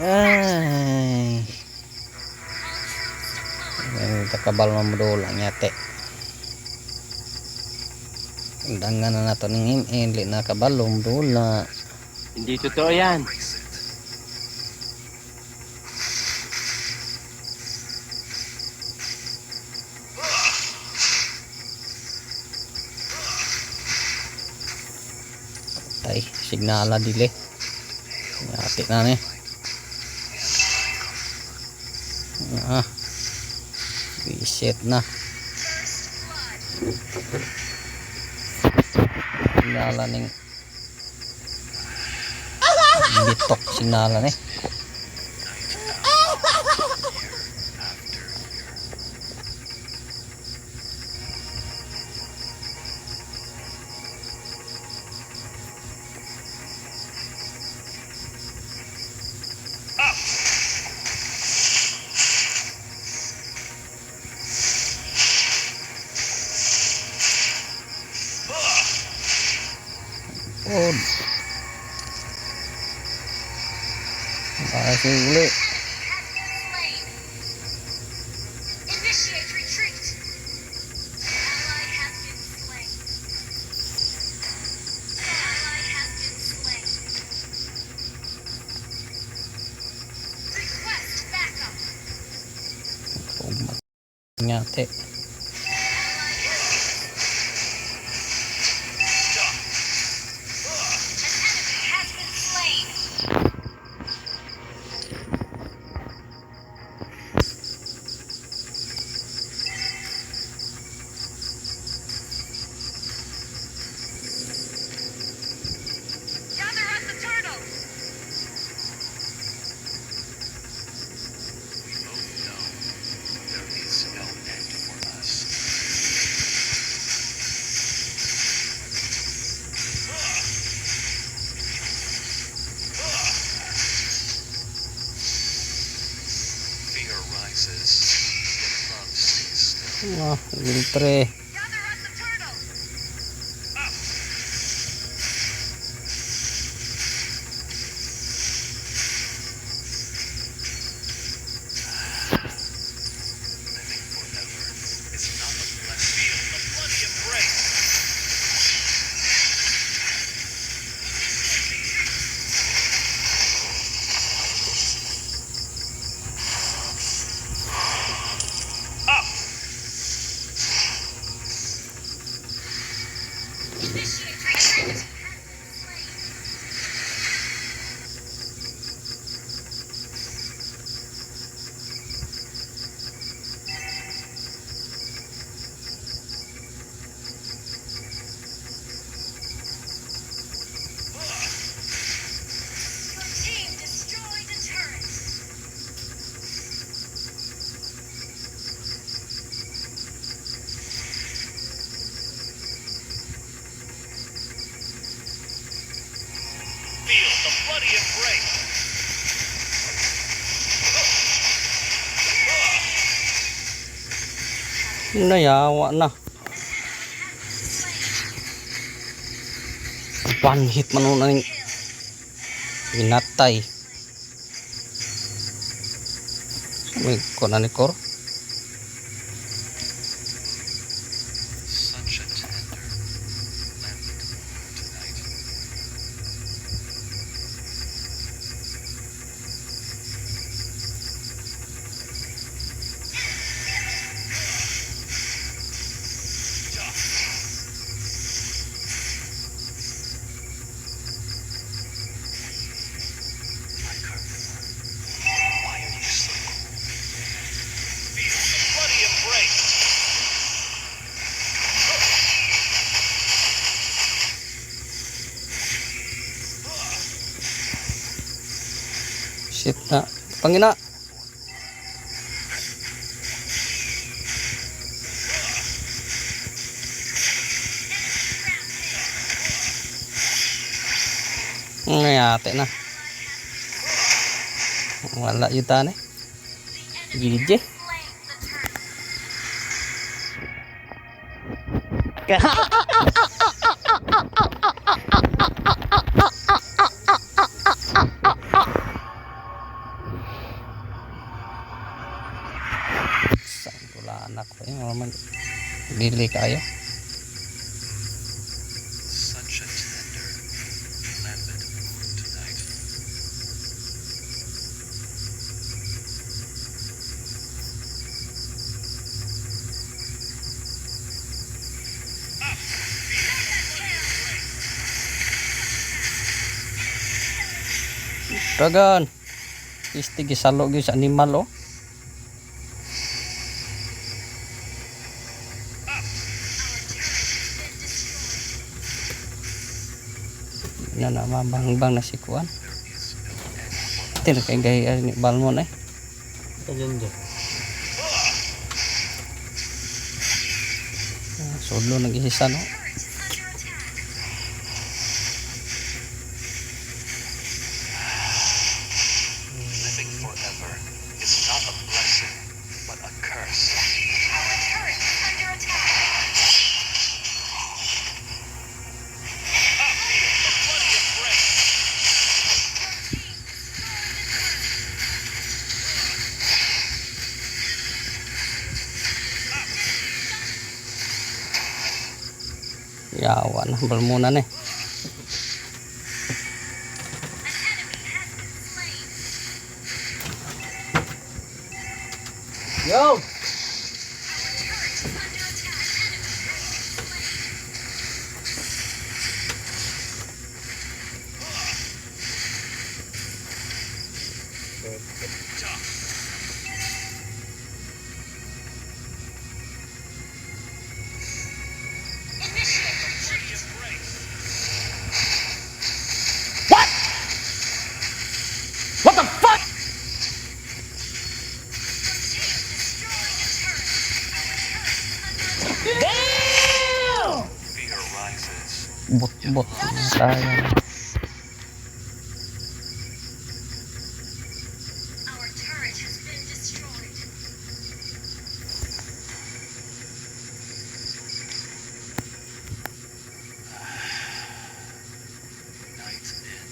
Ay. Ay, takabal mamudula nyate. Undangan na nato ning ML, di na kabalo mudula. Hindi totoo yan. Embrace it. Tay, signala dili. Nyate na ni. Ah. Reset na. Signala ning bitok signala ni. Pod. Para si uli. Has been slain. Initiate retreat. Ally has been slain. Ally has been slain. Request backup. Ugma. Ngate. Ally has been slain. An enemy has been slain. Gather up the turtle. We both know there is no end for us. Fear rises, yet love stays still. Ah, level 3. Gather up the turtle. Living forever is not a blessing. Feel the bloody embrace. Up! Initiate retreat. Has been slain. Your team destroyed a turret. Feel the bloody embrace. Nayawa na. One hit man una ning inatay. May kuha na ni Kor. Such a tender, lambent moon tonight. My Carmilla, why are you so cold? Feel the bloody embrace. Shit na. Pangina. Ngayate na. Wala yun tani. GG. Slain the turtle. Pili kaayo. Such a tender, lambent moon tonight. Dragon. Isti gisalo gyud sa animal oh. Our turret has been destroyed. Na na mabangbang na si kuan. There is no end for Tin kay gay ni Balmon eh. Ayun dyan. Ah, solo nag-isa no. Turret is under attack. Living forever is not a blessing, but a curse. Our turret is under attack. The bloody embrace. Your team destroyed a turret. Yawa na Balmona ni. An enemy has been slain. Yo! Our turret is under attack. Enemy has been slain. Initiate retreat. What? What the fuck? Your team destroyed a turret. Our turret is under attack. Damn! Fear rises. Bot bot. Sayang. Our turret has been destroyed. Night in,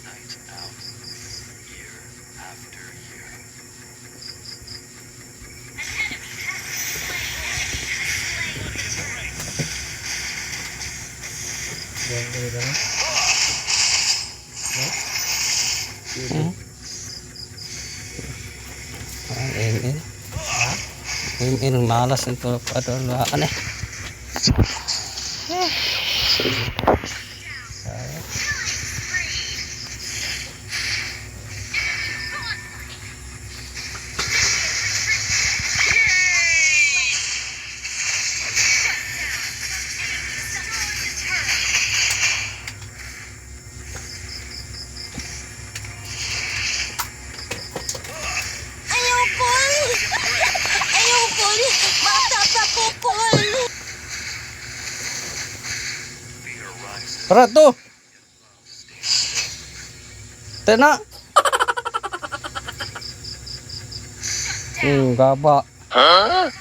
night out, year after year. An enemy has been slain. Enemy has slain the turret. Ah, ML. ML malas nito paduluan eh. Killing spree. Enemy godlike. Initiate retreat. Shut down. Your team destroyed the turret. Ayaw, Paul! Ayaw, Paul! Bata pa ko, Paul! Fear rises. Tara to. Tena. Gaba. Attack.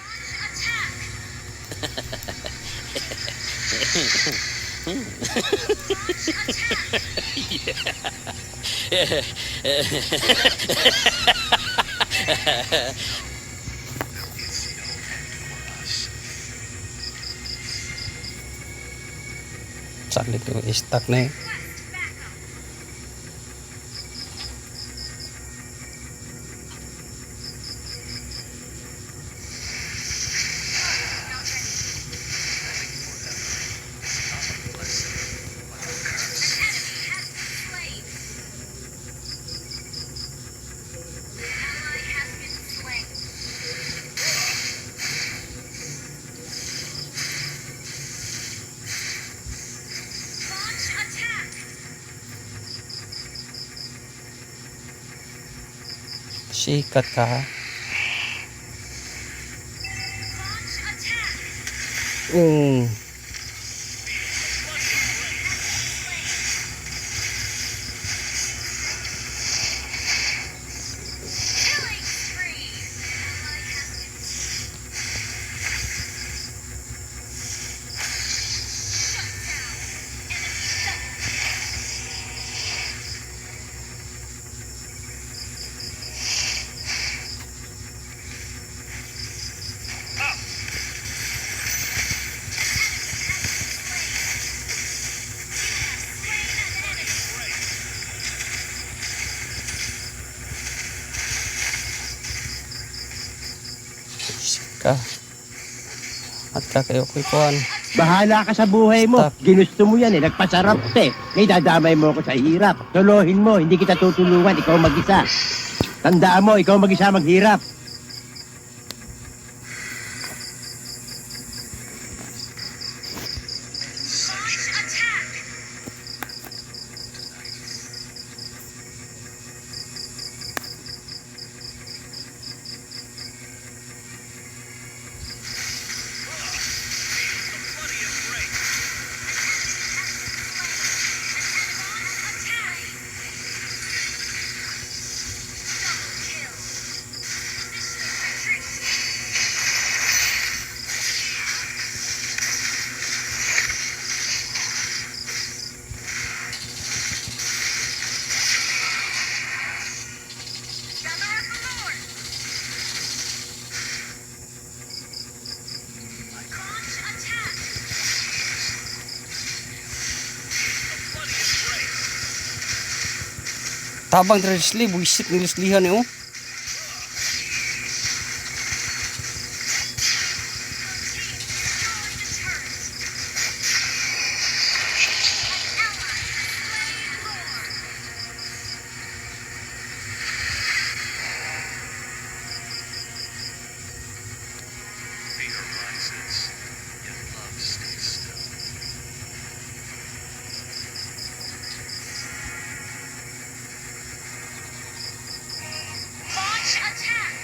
There is no end for us. Salit yung stack na eh. Request backup. Turret is not ready. Living forever is not a blessing, but a curse. An enemy has been slain. An ally has been slain. Launch attack. Sikat ka ha. Launch attack. Killing spree. Ally has been shut down. Enemy double kill. Ka. At ka kayo ko'y kuhan. Bahala ka sa buhay mo. Stop. Ginusto mo yan eh. Nagpasarap ka eh. Ngayon dadamay mo ako sa hirap. Solohin mo, hindi kita tutulungan. Ikaw mag-isa. Tandaan mo, ikaw mag-isa maghirap. Launch attack. Feel the bloody embrace. Attack. Double kill. Initiate retreat. Gather up the Lord. Launch attack. The bloody embrace. Tabang ni Leslie, buisit ni Leslie han eh, oh. Team destroyed a turret. An ally has slain Lord. Fear rises, yet love stays still. Launch attack.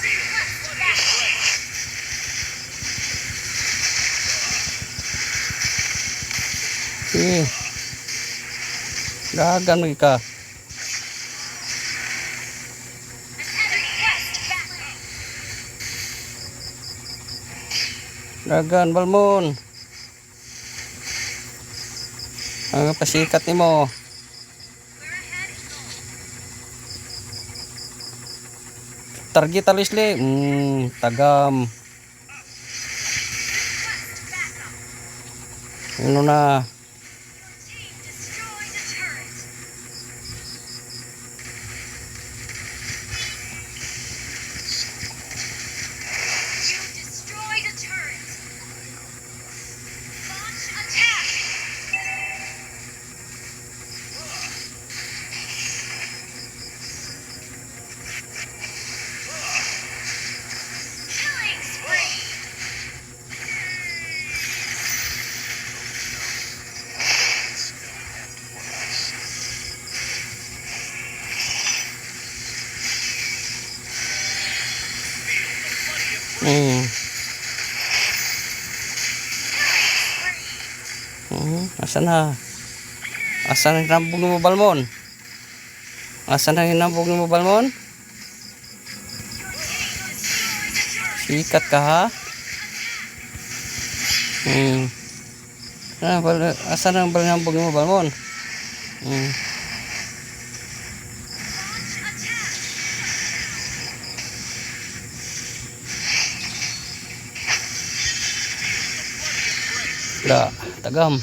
Feel the bloody embrace. Eh. Gagan lagi ka. An enemy request backup. Gagan Balmon. Ang pasikat nimo. We're ahead in gold. Target ta Leslie. Tagam. Request backup. Ano na? Your team destroyed a turret. You destroyed a turret. Launch attack. Killing spree. It's no end for us. Feel the bloody embrace. Killing spree. Asa na? Asa na hinambog nimo Balmon? Asa na hinambog nimo Balmon? Your team destroyed a turret. Sikat ka ha? Ah, asa na ang balambog nimo Balmon? Launch attack. La, tagam.